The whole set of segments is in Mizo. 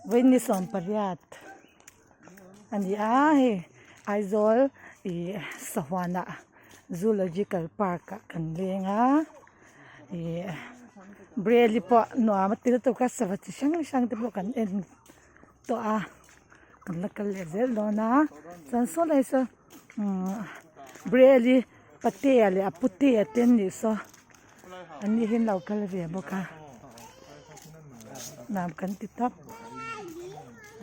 Vawiin 18 a ni a hei Aizawl ih sahuanah zoological park ah kan leng a ih Braille pawh nuam a ti lutuk a sava chi hrang hrang te pawh kan en tawh a kan la kal leh zel dawn a chuan saw lai saw umm Braille patea leh a putea te an nih saw an ni hi an lo kal ve bawk a nuam kan ti tawp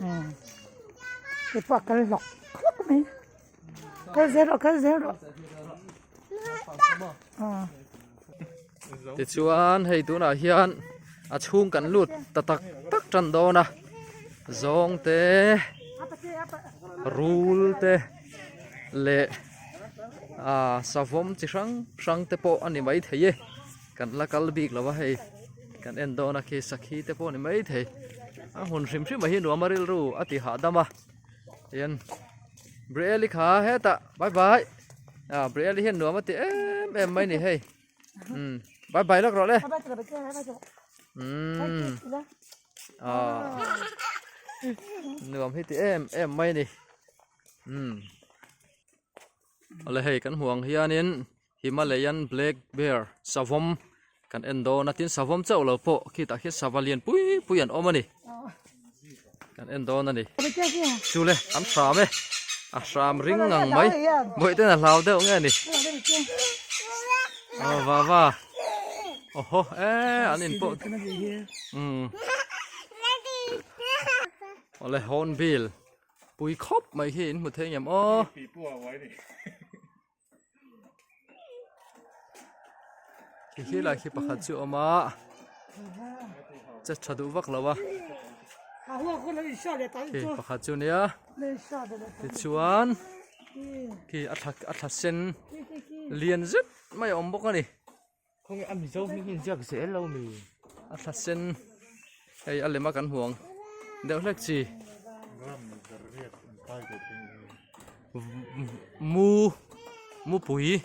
umm hei pawh a kal hlawk hlawk mai kal zel rawh kal zel rawh aw. Tichuan hei tunah hian a chhung kan lut ta tak tak tan dawn a zawng te rul te leh ah savawm chi hrang hrang te pawh a ni mai thei e kan la kal bik lo a hei kan en dawn a khi sakhi te pawh a ni mai thei a hmun hrim hrim ah hi nuam a rilru a ti hahdam a hian Brieli kha hetah bye bye ah Brieli hian nuam a ti em em mai ni hei um bye bye lawk rawh le um ah nuam hi ti em em mai ni um awle hei kan hmuh ang hianin Himalayan black bear savawm kan en dawn a tin savawm chauh lo pawh khitah khian sava lian pui pui an awm a ni kan en dawn a ni chule an hram e a hram ring ang mai bawih ten a hlau deuh nge ni aw va va awhaw e an in pawh umm awle hornbill pui khawp mai hi in hmu thei ngem aw. Khi khi lai khi pakhat chu a awm a che tha duh vak lo a khi pakhat chu nia tichuan khi a thla a thla sen lian zet mai a awm bawk a ni. Khawnge a mizo hming hi inziak zel lo mi? A thla sen hei a lem a kan huang deuh hlek chi mu mupui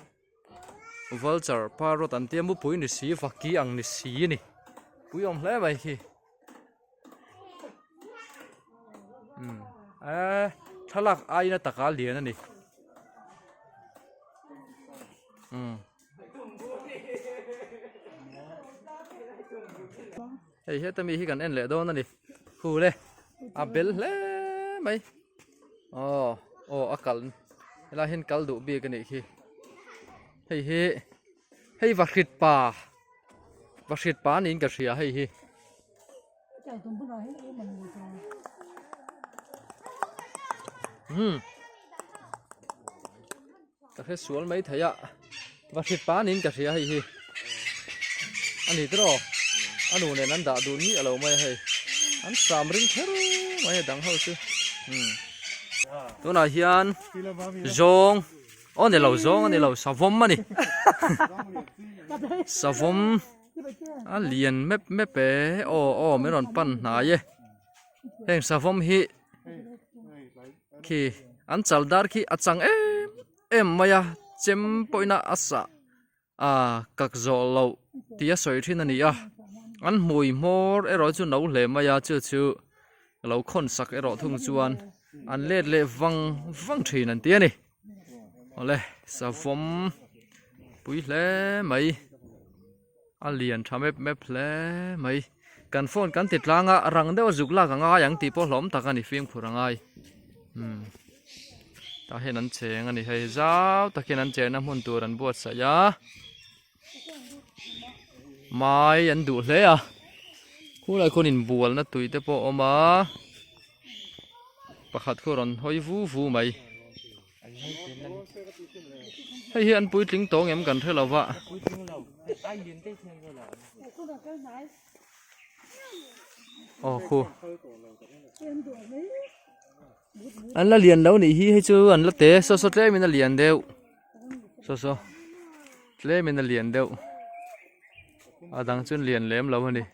vulture parrot an tia mupui ni si vaki ang ni si a ni pui awm hle mai khi umm eee thlalak aiin a taka lian a ni umm. Hei heta mi hi kan en leh dawn a ni phul e a bel hle mai aw aw a kal helai hian kal duh bik a nih khi hei hi hei vahrit pa vahrit pa niin ka hria hei hi. Ka hre sual mai thei a va hrit pa niin ka hria hei hi a ni tiraw a nu nen an dah dun miah lo mai a hei an sam ring kher mai a dang ho chu umm tunah hian zawng aw ni lo zawng a ni lo savawm a ni savawm a lian mep mep e aw aw min rawn pan hnai e heng savawm hi. Khi an chal dar khi a chang em em mai a chem pawhin a a sah ah kak zawh loh tih a sawi thin a ni a an hmui hmawr erawh chu no hle mai a chu chu lo khawn sak erawh thung chuan an let leh vang vang thin an ti a ni awle savawm pui hle mai. A lian tha mep mep hle mai. Kan phone kan ti tlang a, rang deuh a zuk lak a ngai ang tih pawh hlawm tak a ni fimkhur a ngai. Umm tah hian an cheng a ni hei zau takin an chenna hmun tur an buatsaih a. Mai an duh hle a, khulai khawn inbualna tui te pawh a awm a, pakhat khu rawn hawi vu vu mai. Hei hi an puitling tawng em kan hre lo va. Aw khu. An la lian lo nih hi hei chu an la te saw saw tlem in a lian deuh. Saw saw tlem in a lian deuh. A dang chu an lian lem lo a ni.